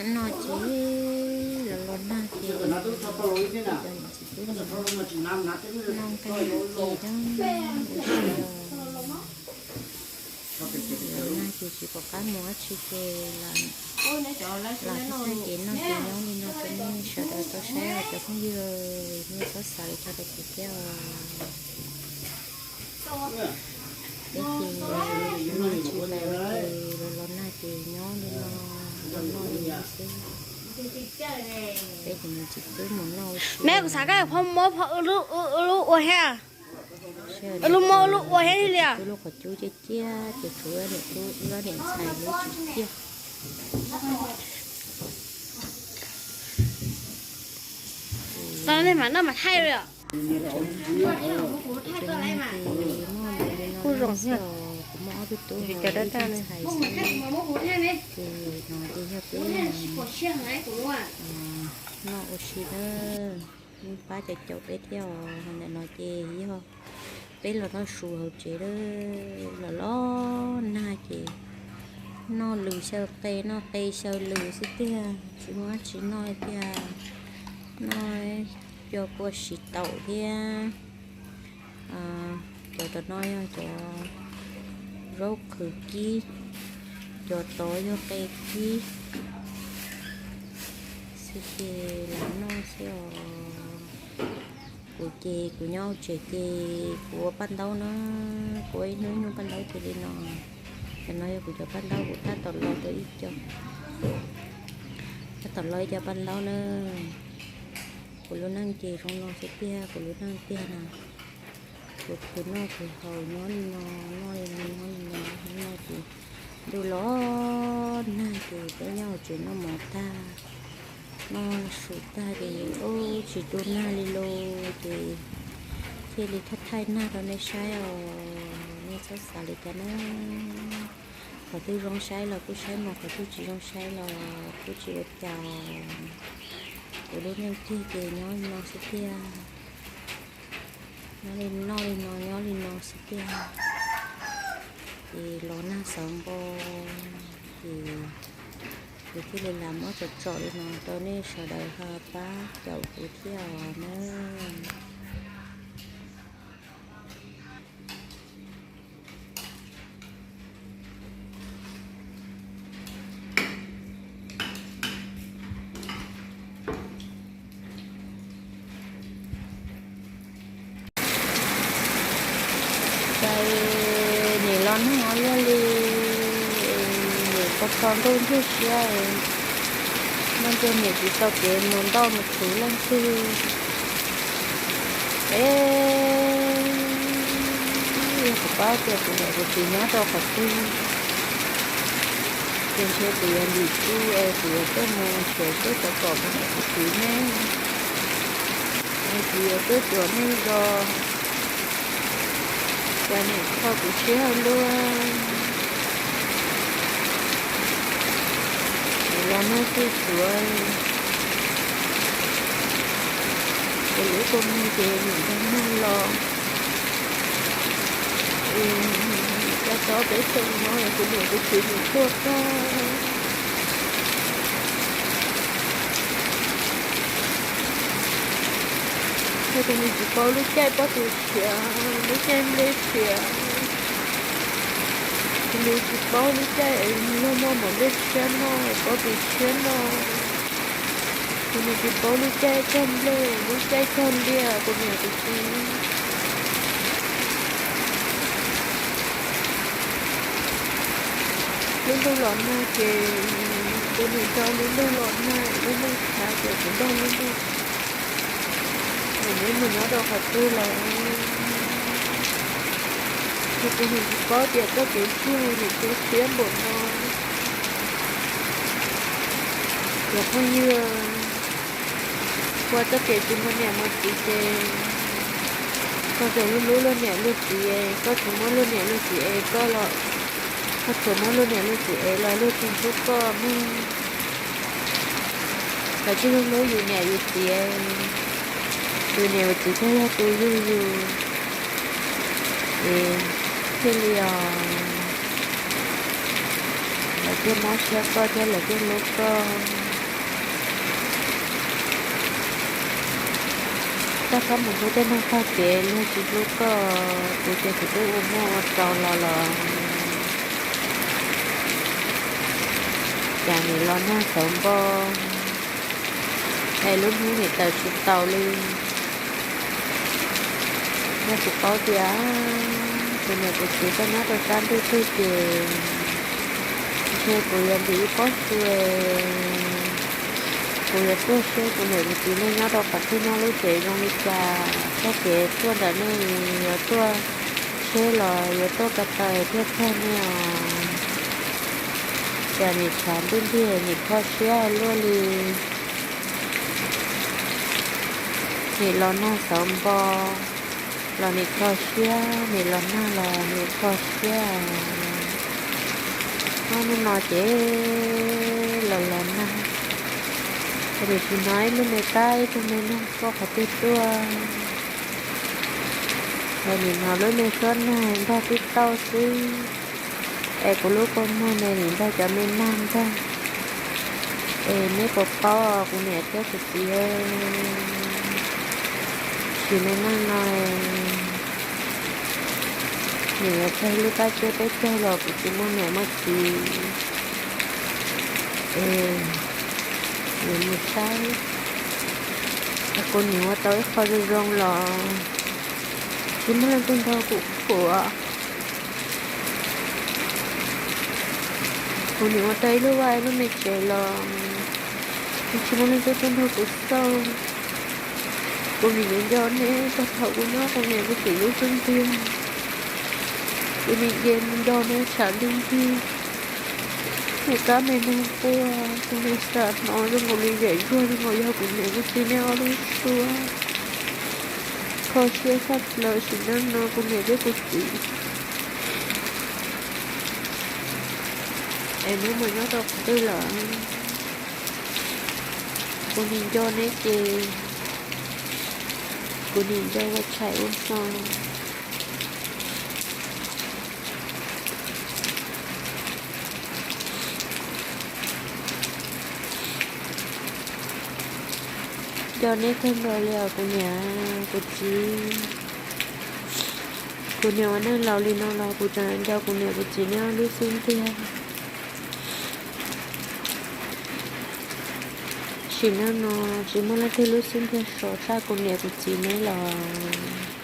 No ces los los nag ces cov niam txiv twb noj nqaij noj nqi na, ua los nag ces tsis pom qab mus dab tsi ces lam, lam thaij thaij ces noj ces nyob li no rau nej sawv daws tau saib os cov phooj ywg, nej txhob xav li cas rau kuv thiab os. Peb ces tsis muaj dab tsi lawm ces los los nag ces nyob li no, noj noj li no xwb. Peb ces niam txiv twb mus noj ua si. Neb kuv xav koj phob mob phob lub ua thiab, lub mob lub ua thiab li. Twb lub qhov cub ciaj ciaj ces tshuav niam tub ib ob niam ntxhais lub tsis ciaj. Tau nej mam noj mam thaij li os. Kuj zoo thiab. Kuv muaj ob tug tub ib tug ntxhais xwb, ces no ces yog peb noj ua si na, pab cov caum peb thiab os. Ntawm no ces yog peb los noj su hauv tsev los los nag ces noj lws xyaw qe noj qe xyaw lws xwb tiag, tsis muaj dab tsi noj tiag. Noj cov kua siv taum thiab. Cov tom no yog cov zaub qhwv kib, cov tod yog qe kib xwb ces lam noj xwb os. Kuv ces kuv nyob hauv tsev ces kuv ua paj ntaub na, kuv ua ib hnub ib hnub paj ntaub ces li no. Cov no yog kuv cov paj ntaub kuv tab tom los rau ib co, tab tom los ib co paj ntaub na. Kuv lub neej ces zoo no xwb tiag, kuv lub neej tiag na. Kuv khwv noj khwv haus nyob li no, noj li no nyob li no, noj ces ntuj los nag ces peb nyob hauv tsev noj mov tag, noj su tag ces ub tsis tu nag li los ces thiaj li thaij thaij nag rau nej saib os, nej txhob xav li cas na. Qhov twg zoo saib los kuj saib mus, qhov twg tsis zoo saib los kuj tsis ua cas. Kuv lub neej tiag ces nyob li no xwb tiag. Nyob li noj li no nyob li no xwb tiag. Ces los nag xav npo, ces kuv thiaj li lam muab tsom tsom li no rau nej sawv daws ho pab caum kuv thiab os na. Cas nim los nag ua luaj li, nim tau txog ntuj ntsuag siab, noj ntsuag nim tsis tau kev mus ntoj mus txhuv leej twg. Es yog kuv paub tias kuv niam kuv txiv nyob rau qhov twg, ces ntshe kuv yuav ntim txuj es kuv yuav tuaj mus nrhiav seb puas pom kuv niam kuv txiv ne, es kuv yuav tuaj cuag nej zos, cas nim kho kuv siab ua luaj. Nim los nag tsuj tsuav, kuv lub kua muag ces nim nrog nag los. Cov tod peb xeem no kuv niam kuv txiv nim tuaj tag. Yog kuv nim tsis paub lub caij pob kws tshiav, lub caij nplej tshiav, kuv nim tsis paub lub caij es luag muaj mov nplej tshiab noj, pob kws tshiab noj. Kuv nim tsis paub lub caij cog nplej, lub caij cog liaj, kuv niam kuv txiv. Lub ntuj los nag ces kuv nim nrog lub ntuj los nag, lub ntuj tshav ces kuv nrog lub ntuj. Kuv nim mus nyob rau qhov twg lawm, yog kuv nim tsis paub tias txoj kev ntsuag nim tu siab npaum no. Cov phooj ywg, ua txoj kev tsis muaj niam muaj txiv ces koj tsuas hlub hlub luag niam luag txiv es koj tsis muab luag niam luag txiv es koj los, koj tsuas muab luag niam luag txiv es los luag tsis hlub koj mog. Koj tsis hlub hlub yus niam yus txiv, yus niam yus txiv thiaj yog tus yug yus, es thiaj li os, lawv thiaj mob siab koj thiab lawv thiaj hlub koj. Koj mus hlub tej neeg tag kev, luag tsis hlub koj, kuv ces kuv twb ua muaj ua tsaus los los. Cas nim los nag xauv npo, es lub hnub nim tawm tsis taus li. Yog kuv paub tias kuv niam kuv txiv tuaj nyob rau sab ntuj twg ces ntshe kuv yuav ntim ib pob su, kuv yuav tuaj saib kuv niam kuv txiv nej nyob rau qhov twg, nyob lub tsev zoo li cas, txoj kev tuaj ntawm nej yuav tuaj tsheb los yuav tuaj ko taw thiaj txog nej os. Cas nim tshav ntuj ntiag nim kho siab luaj li. Nim los nag xauv npo los nim kho siab, nim los nag los nim kho siab. Ob hnub no ces los los nag, ces nim tsis hnov ib lub me tab ib tug me noog quaj qhov twg tuaj. Ces nim hnov lub me suab nag nrog tib tauj xwb, es kuv lub kua muag ne nim nrog cov me nag ntag. Es neb puas paub kuv niam thiab kuv txiv, sim neej no nim yuav txog lub kab tsuab peb caug los kuv tsis muaj niam muaj txiv. Es yuav mus saib, kuv nim ua tau ib qho zoo zoo los tsis muaj leej twg nrog kuv ua. Kuv nim ua tau ib lub vaj ib lub me tsev los tsis muaj leej twg tuaj nrog kuv xauj. Kuv nim nco nco neb txog thaum kuv nyob kuv niam kuv txiv lub xub ntiag. Kuv nim nco nco neb tshav ntuj ntiag, me kab me noog quaj, kuv nim xav hnov zoo nkaus li yam zuag zoo nkaus yog kuv niam kuv txiv neb ob lub suab. Kho siab tshaj plaws sim neej no kuv niam thiab kuv txiv. Es neb mus nyob rau qhov twg lawm? Kuv nim nco neb ces kuv nim nco ua tshais ua hmo. Nco neb kawg nkaus li os kuv niam kuv txiv. Kuv niam ua neej laus li no los kuv tseem nco kuv niam kuv txiv neb ob lub xub ntiag. Sim neej no tsis muaj leej twg lub xub ntiag sov tshaj kuv niam kuv txiv neb los.